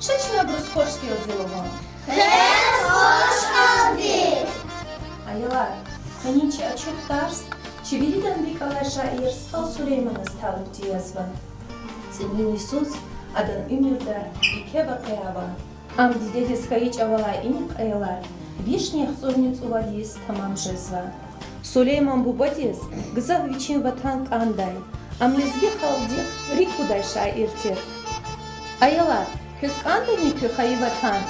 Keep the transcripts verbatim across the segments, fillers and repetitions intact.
Ша чна абуруз хвашгелди лугьун. Квез хвашгелди! Аялар, къенин чи ачух тарс чи виридан рикӀ алай шаир СтӀал Сулейманаз талукьди язва. ЦӀинин йисуз адан уьмуьрда еке вакъиа ава. Ам дидедиз хьайи чӀавалай инихъ, аялар, вишни яхцӀурни цӀувад йис тамам жезва. Сулейман бубадиз гзаф вичин ватан кӀандай. Ам лезги халкьдихъ рикӀ кудай шаир тир. Аялар, квез кӀандани куь хайи ватан?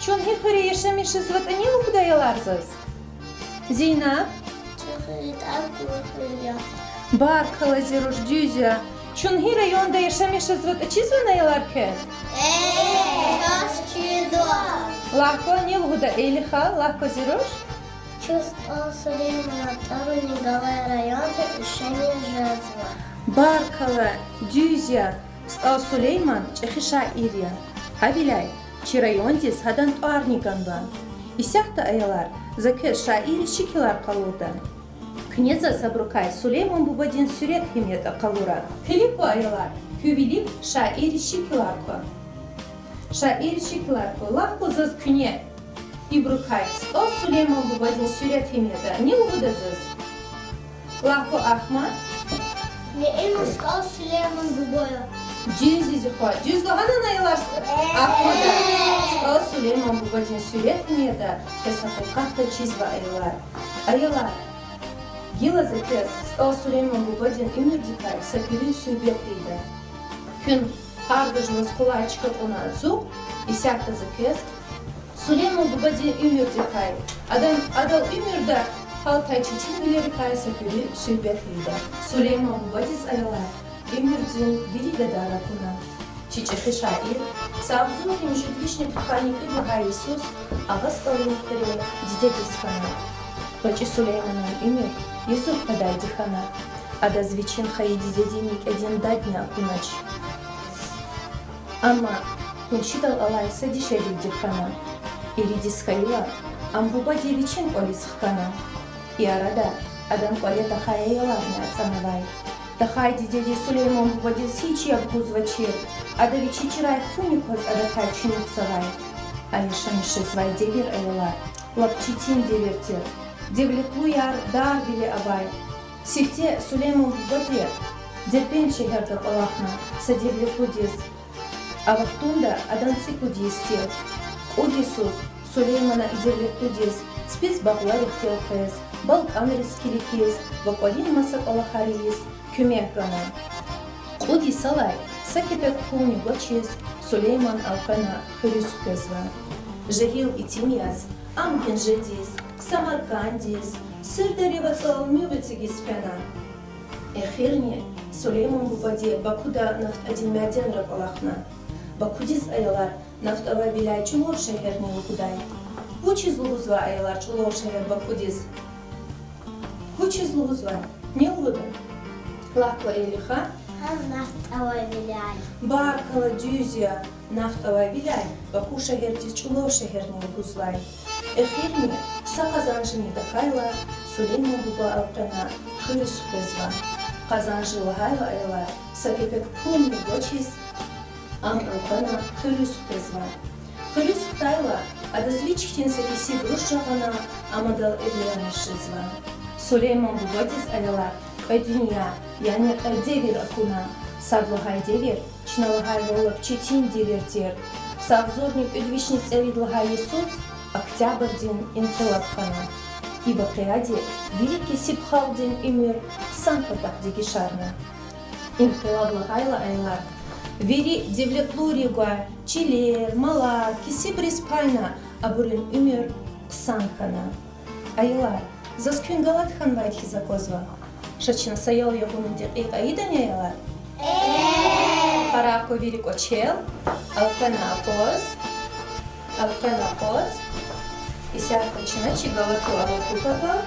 Чун гьи хуьре яшамиш жезватӀани лугьуда, аялар, заз. Зейнаб? Баркалла, зи руш, дуьз я. Чун гьи районда яшамиш жезватӀа чизвани, аялар, квез? Лагь кван, ни лугьуда, Элиха, лагь кван, зи руш. Чун СтӀал Сулейманан тӀварунин галай районда яшамиш жезва. Баркалла, дуьз я. СтӀал Сулейман чӀехи шаир я. Гьавиляй чи райондиз гьадан тӀварни ганва. Исятда, аялар, за квез шаирри шикилар къалурда. Куьне заз абурукай Сулейман бубадин суьрет гьим ятӀа къалура. Килиг кван, аялар, куь вилик шаирри шикилар ква. Шаирри шикилар ква. Лагь кван заз куьне ибурукай СтӀал Сулейман бубадин суьрет гьим ятӀа. Ни лугьуда заз? Лагь кван, Ахмад. Ме им СтӀал Сулейман буба я. Дуьз я, зи хва. Дуьз лагьанани, аялар, Ахмада? СтӀал Сулейман бубадин суьрет гьим ятӀа квез гьакъикъатда чизва, аялар. Аялар, гила за квез СтӀал Сулейман бубадин уьмуьрдикай са куьруь суьгьбет ийида. Куьн гьар гужлуз къулай чка кьуна ацукь, исятда за квез Сулейман бубадин уьмуьрдикай, адан, адал уьмуьрда гьалтай четинвилерикай са куьруь суьгьбет ийида. Сулейман бубадиз, аялар, уьмуьрдин вири гадаяр акуна. Чи чӀехи шаир са агъзурни муьжуьд вишни пудкъанни кӀуьд лагьай йисуз Агъа СтӀалрин хуьре дидедиз хьана. ГъвечӀи Сулейманан уьмуьр юзур къведайди хьана. Адаз вичин хайи дидедин некӀедин дадни акунач. Амма къуншидал алай са дишегьлиди хьана. Иридиз хьайила, ам бубади вичин кӀвализ хкана. И арада адан кӀвале тахай аяларни ацӀанвай. Тахай дидеди Сулейман бубадиз гьич яб гузвачир, ада вичи чрай фуни кваз адакай чуьнуьхзавай. А яшамиш жезвай девир, аялар, лап четин девир тир. Девлетлуяр дарвиле авай. Сифте Сулейман бубади Дербент шегьерда кӀвалахна са девлетлудиз. А вахтунда адан цӀипуд йис тир. Кьуд йисуз Сулеймана и девлетлудиз ципиз багъларихъ гелкъвез, балкӀанриз килигиз ва кӀвалин маса кӀвалахар ийиз куьмек гана. Кьуд йисалай са кепек пулни гвачиз, Сулейман элкъвена хуьруьз хквезва. Жегьил итим яз, ам Генжедиз, Самарканддиз, Сырдарья ва ЦӀалмуьгъ эцигиз фена. Эхирни Сулейман бубади Бакуда нафтӀадин мяденра кӀвалахна. Бакудиз, аялар, нафтӀ авайвиляй чӀулав шегьерни лугьудай. Вучиз лугьузва, аялар, чӀулав шегьер Бакудиз? Вучиз лугьузва? Ни лугьуда? Лагь кван, Элиха. Гьа нафтӀ авайвиляй. Баркалла, дуьз я, нафтӀ авайвиляй Баку шегьердиз чӀулав шегьерни лугьузвай. Эхирни са къазанжини тахьайла, Сулейман буба элкъвена хуьруьз хквезва. Къазанжи лагьайла, аялар, са кепек пулни гвачиз, ам элкъвена хуьруьз хквезва. Хуьруьз хтайла, адаз вич хьтин са кесиб руш жагъана, ам адал эвленмиш жезва. Сулейман бубадиз, аялар, кьве дуьнья, яни кьве девир акуна. Сад лагьай девир, чна лагьайвал, лап четин девир тир. Са агъзурни кӀуьд вишни цӀерид лагьай йисуз Октябрдин инкъилаб хьана. И вакъиади вири кесиб халкьдин уьмуьр хъсан патахъ дегишарна. Инкъилаб лагьайла, аялар, вири девлетлуйрив гвай чилер, малар кесибриз пайна, абурун уьмуьр хъсан хьана. Аялар, заз куьн галат хьанвайди хьиз аквазва. Ша чна са ял ягъунин декьикьа ийидани, аялар? Къарагъ кван вири кӀвачел, элкъвена акъваз, элкъвена акъваз. Исятда чна чи галатун алатуй патал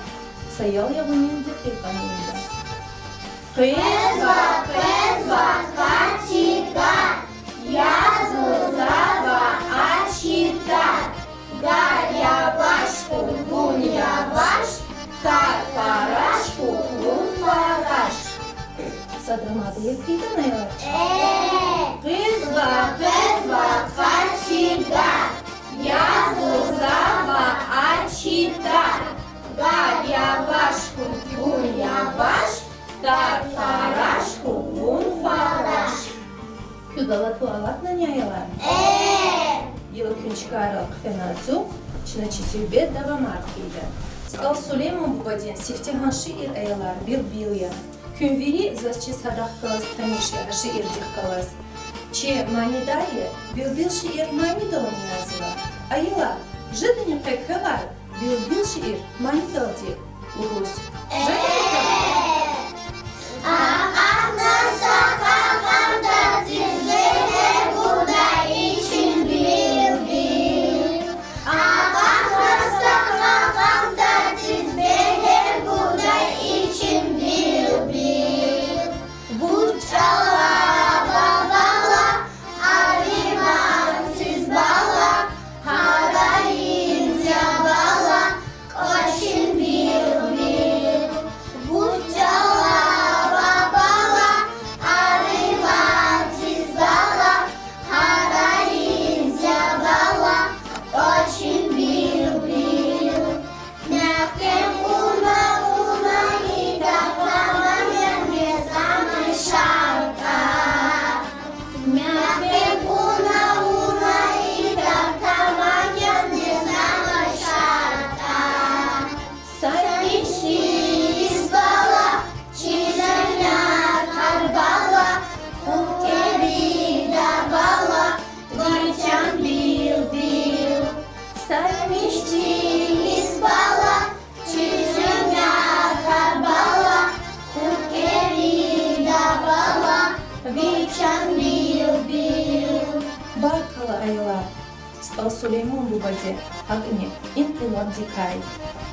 са ял ягъунин декьикьани ийида. Къвезва, къвезва, къачура, яз лугьузва ачура. Гар яваш хьухь, гум яваш, кар фараш хьухь, гум фараш. Садран мад я хьайитӀани, аялар? Къизва, къизва, къачуда, яз лугьузва ачуда. Тар яваш хьухь, вун яваш, тар фараш хьухь, вун фараш. Куьд алатув алатнани, аялар? Гила куьн чкайрал хъфена ацукь, чна чи суьгьбет давамар хъийида. СтӀал Сулейман бубадин сифтегьан шиир, аялар, Билбил я. Куьн вири заз чиз гьадахъ галаз таниш я гьа шиирдихъ галаз. Чи манидар я, Билбил шиир манидални язва. Аялар, жедани къе квевай Билбил шиир манидалди лугьуз? Жедани къе? Акьахна са кьакьандадиз бегьер гудай ичин, Билбил. Акьахна са кьакьандадиз бегьер гудай ичин, Билбил. Вуч чӀала, бала, алиматдиз бала, гьарайиз я бала, кӀвачин, Билбил. Вуч чӀала, бала, алиматдиз бала, гьарайиз я бала, кӀвачин, Билбил. Мягьтел кьуна, кьуна, идак тамам я, не самай шартӀа. Мягьтел кьуна, кьуна, идак тамам я, не самай шартӀа. Са мичӀи йис бала, чи жемятар бала, хъуькӀверида бала, ви чан, Билбил. Са мичӀи йис бала, чи жемятар бала, хъуькӀверида бала, ви чан, Билбил. Баркалла, аялар! СтӀал Сулейман бубади гьакӀни инкъилабдикай,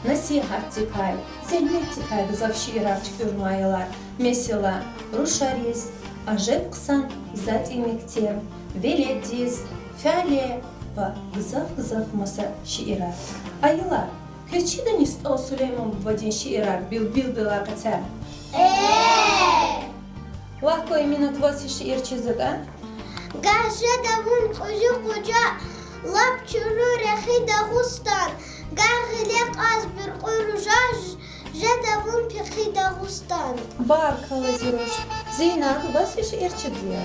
насигьатдикай, зегьметдикай гзаф шиирар туькӀуьрнава, аялар. Месела, рушариз, Ажеб хъсан затӀ я мектеб, веледдиз, фяле ва гзаф-гзаф маса шиирар. Аялар, квез чидани СтӀал Сулейман бубадин шиирар Билбилдилай къеце? Вахкуй, Эминат, ваз шиир чизватӀа. Гагь жеда вун кьуьзуь къужа, лап чуру рехи Дагъустан, гагь гъиле кьаз буьркьуь ружа, жеда вун пехи Дагъустан. Баркалла, зи руш. Зейнаб, ваз шиир чидайди я.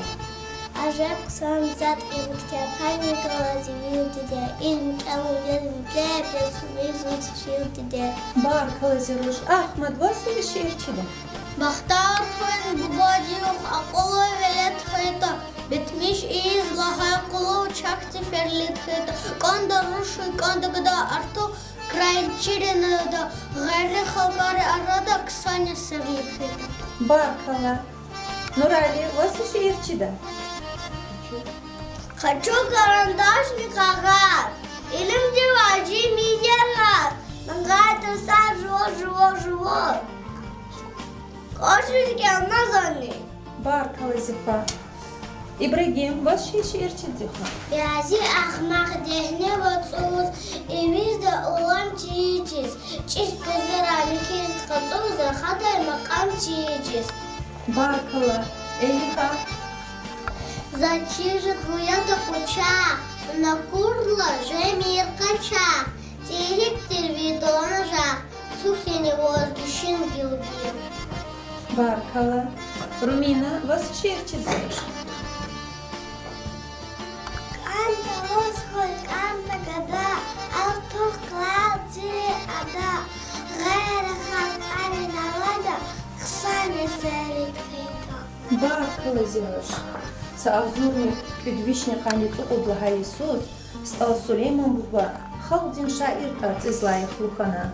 Ажеб хъсан затӀ я мектеб, гьанал галаз вил диде, илим кӀелун вилик, ясуниз вуч фил диде. Баркалла, зи руш. Агьмад, ваз шиир чида. Бахтар хьуй бубадихъ, акьуллу велед хьайитӀа, битмиш ийиз лагьай къуллугъ чахъ циферлид хьайитӀа, кӀанда руш хьуй, кӀанда гада артух, край чирин арада, гъейри халкьарин арада хъсан есерлид хьайитӀа. Баркалла. Нурали, ваз шиир чида. Къачу карандашни кагъаз, илимдин важи миер гъаз, мангайтӀа са жува, жува, жува. Къачуз кӀелна зани. Баркалла, зи хва. Ибрагьим, ваз шиир чида, зи хва. Бязи ахмакь дегьне вацӀуз, ивизда улам тийижиз, чӀис пӀузурай михьиз къацӀуз, рахадай макьам тийижиз. Баркалла, Элиха. За чир жеда дуьньяда къучахъ, вун акурла жемир къачагъ, цӀийи тир ви дона жагъ, тух яни ваз гишин, Билбил. Баркалла. Румина, ваз шиир чида. КӀанда лугьуз хьуй, кӀанда гада, артух кьван цӀийи ада, гъейри халкьарин арада хъсан есерлид хьайитӀа. Баркалла, зи руш. Са агъзурни кӀуьд вишни къанни цӀукьуд лагьай йисуз СтӀал Сулейман буба халкьдин шаирдин тӀварцӀиз лайихлу хьана.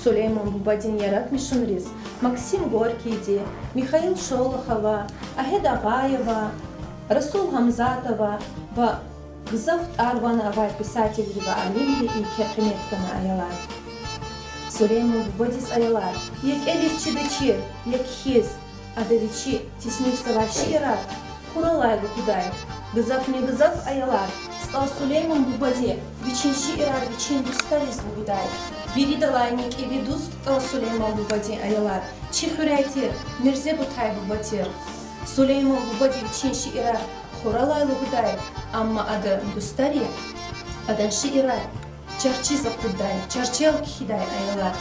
Сулейман бубадин яратмишунриз Максим Горькийди, Михаил Шолохова, Агьед Агъаева, Расул Гьамзатова ва гзаф тӀвар-ван авай писателри ва алимри и еке къимет гана, аялар. Сулейман бубадиз, аялар, еке кӀелиз чидачир, еке кхьиз, ада вичи теснифзавай шиирар хуралай лугьудай. Гзафни гзаф, аялар, СтӀал Сулейман бубади вичин шиирар вичин дустариз лугьудай. Виридалайни кӀеви дуст СтӀал Сулейман бубадин, аялар, чи хуьряй тир Мирзе Бутай буба тир. Сулейман бубади вичин шиирар хуралай лугьудай, амма адан дустари адан шиирар чарчиз акъуддай, чарчел кхьидай, аялар.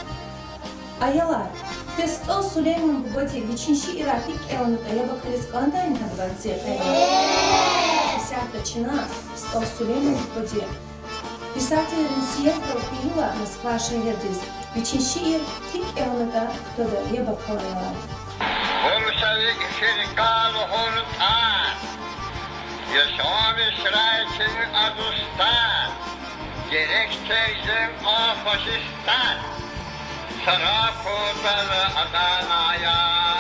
Аялар, квез СтӀал Сулейман бубади вичин шиирар гьикӀ кӀелнатӀа яб акализ кӀандайни гьадавай цикъ, аялар? Исятда чна СтӀал Сулейман бубади писателрин съездал фейила Москва шегьердиз, вичин шиир гьикӀ кӀелнатӀа кутада яб акала, аялар. Бурсари эфирда лугьуз тӀар, яшамишрай чи дустар, герек тежем а фашистар, сара кутаз атанаяк.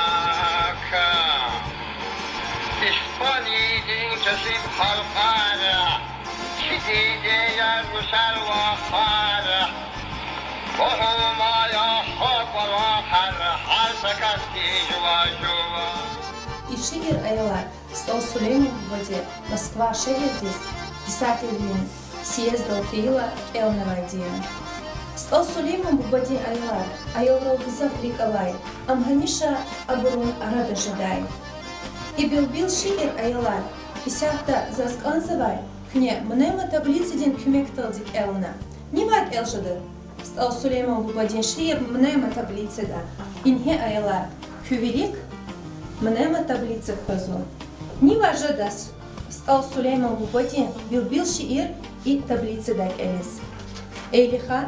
Испаниядин кесиб халкьар, чи дидеяр, русар, вахар, бахумая гьа кӀвалахар, гьар са касди жува-жува. И шиир, аялар, СтӀал Сулейман бубади Москва шегьердиз писателрин съездал фейила кӀелнавайди я. СтӀал Сулейман бубадин, аялар, аялрал гзаф рикӀ алай, ам гьамиша абурун арада жедай. И билбил шиир, аялар, исятда заз кӀанзавай, куьне мнемотаблицадин куьмекдалди кӀелна. Нивай кӀел жеда СтӀал Сулейман бубадин шиир мнемотаблицада? Ингье, аялар, куь вилик мнемотаблица квазва. Нивай жеда СтӀал Сулейман бубадин билбил шиир и таблицада кӀелиз? Эйлихан,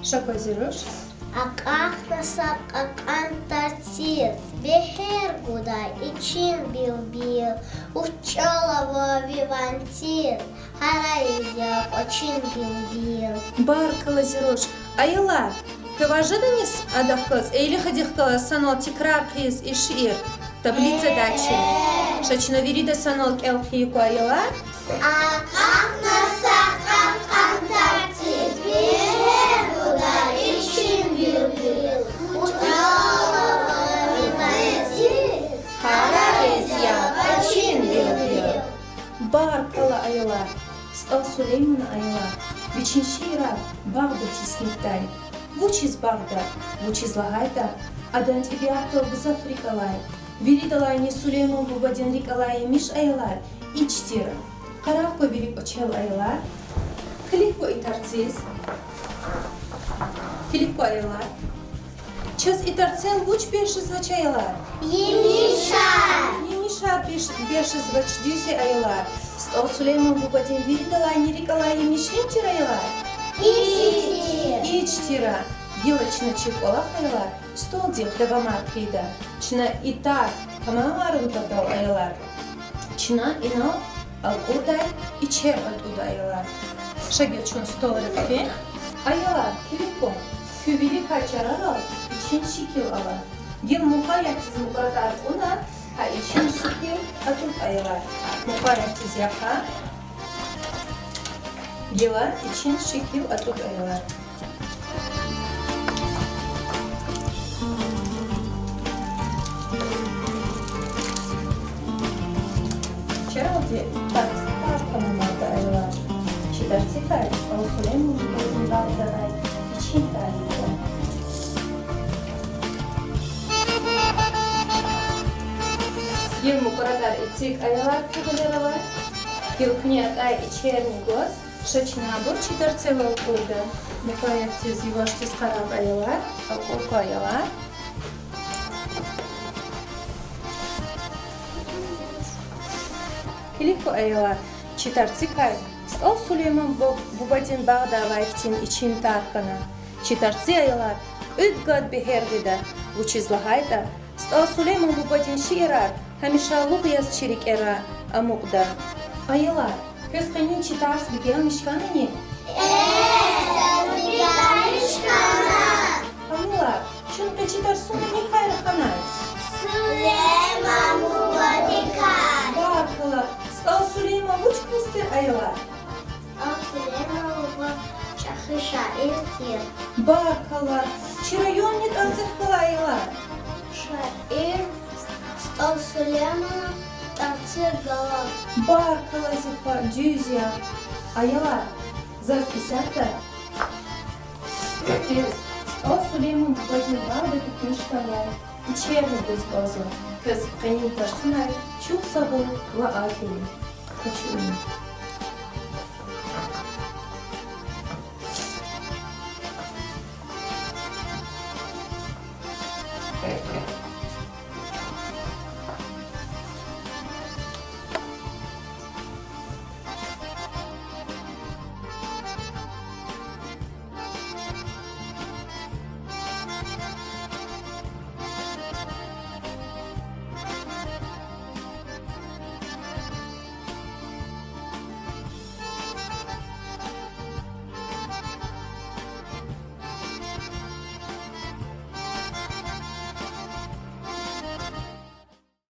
ша кваз и руш. Акьахна са кьакьан тарциз, бегьер гудай ичин билбил, учӀал ава ви ванциз, гьарайиз я кӀвачин билбил. Баркалла, зи руш. Аялар, квевай жедани адахъ галаз, Эйлихадихъ галаз санал тикрар хъийиз и шиир таблицадай чи? Ша чна вирида санал кӀел хъийиз ква, аялар. Акьахна са кьакьан тарциз, бегьер гудай ичин билбил, учӀал ава ви ванциз, гьарайиз я кӀвачин билбил. Баркалла, аялар. СтӀал Сулеймана, аялар, вичин шиирар багъда теснифдай. Вучиз багъда? Вучиз лагьайтӀа адан тӀебиатдал гзаф рикӀ алай, виридалайни Сулейман бубадин рикӀ алай емиш, аялар, ич тир. Къарагъ ква вири кӀвачел, аялар. Килиг ква и тарциз. Килиг ква, аялар. Чаз и тарцел вуч бес жезвач, аялар? Емишар. Емишар бес, бес жезвач, дуьз я, аялар. СтӀал Сулейман бубадин виридалайни рикӀ алай емиш им тир, аялар? Ич тир. Ич тира. Гила чна чи кӀвалах, аялар, столдихъ давамар хъийида. Чна и тар тамамарун патал, аялар, чна инал акӀурдай ичер атӀуда, аялар. Ша гила чун стол рикӀ фин. Аялар, килиг кван, куь виликай чарарал ичин шикил ала. Гила мукъаятдиз мукъратӀар кьуна, гьа ичин шикил атӀуда, аялар. Мукъаятдиз яхъ. Гила ичин шикил атӀуда, аялар. Чаралди тарцикай тамамарда, аялар. Чи тарцикай СтӀал Сулейман бубадин багъдавай ичин тарцикай. Гила мукъратӀар эциг, аялар, куь гъилерал алай. Гила куьне атӀай ичерни гваз, ша чна абур чи тарцевал акӀурда. Мукъаятдиз, явашдиз къарагъ, аялар. АкӀур ква, аялар. Килиг ква, аялар, чи тарцикай СтӀал Сулейман бу-, бубадин багъда авай хьтин ичин тар хьана. Чи тарци, аялар, кьуьд гад бегьер гъида, вучиз лагьайтӀа СтӀал Сулейман бубадин шиирар гьамишалугъ яз чи рикӀера амукьда. Аялар, квез къенин чи тарс бегенмиш хьанани? Э, бегенмиш хьана. Аялар, чун къе чи тарсуна никай раханай? Сулейман бубадикай. Баркалла. СтӀал Сулейман вуч кас тир, аялар? СтӀал Сулейман буба чӀехи шаир тир. Баркалла. Чи районни тӀварцӀихъ галай, аялар? Шаир СтӀал Сулейманан тӀварцӀихъ галай. Баркалла, зи хва, дуьз я. Аялар, заз исятда квез СтӀал Сулейман бубадин багъда куьтмиш хьанвай Ичерни гуз кӀанзава. Квез къенин тарсунар чухсагъул ва аферин. Къачу.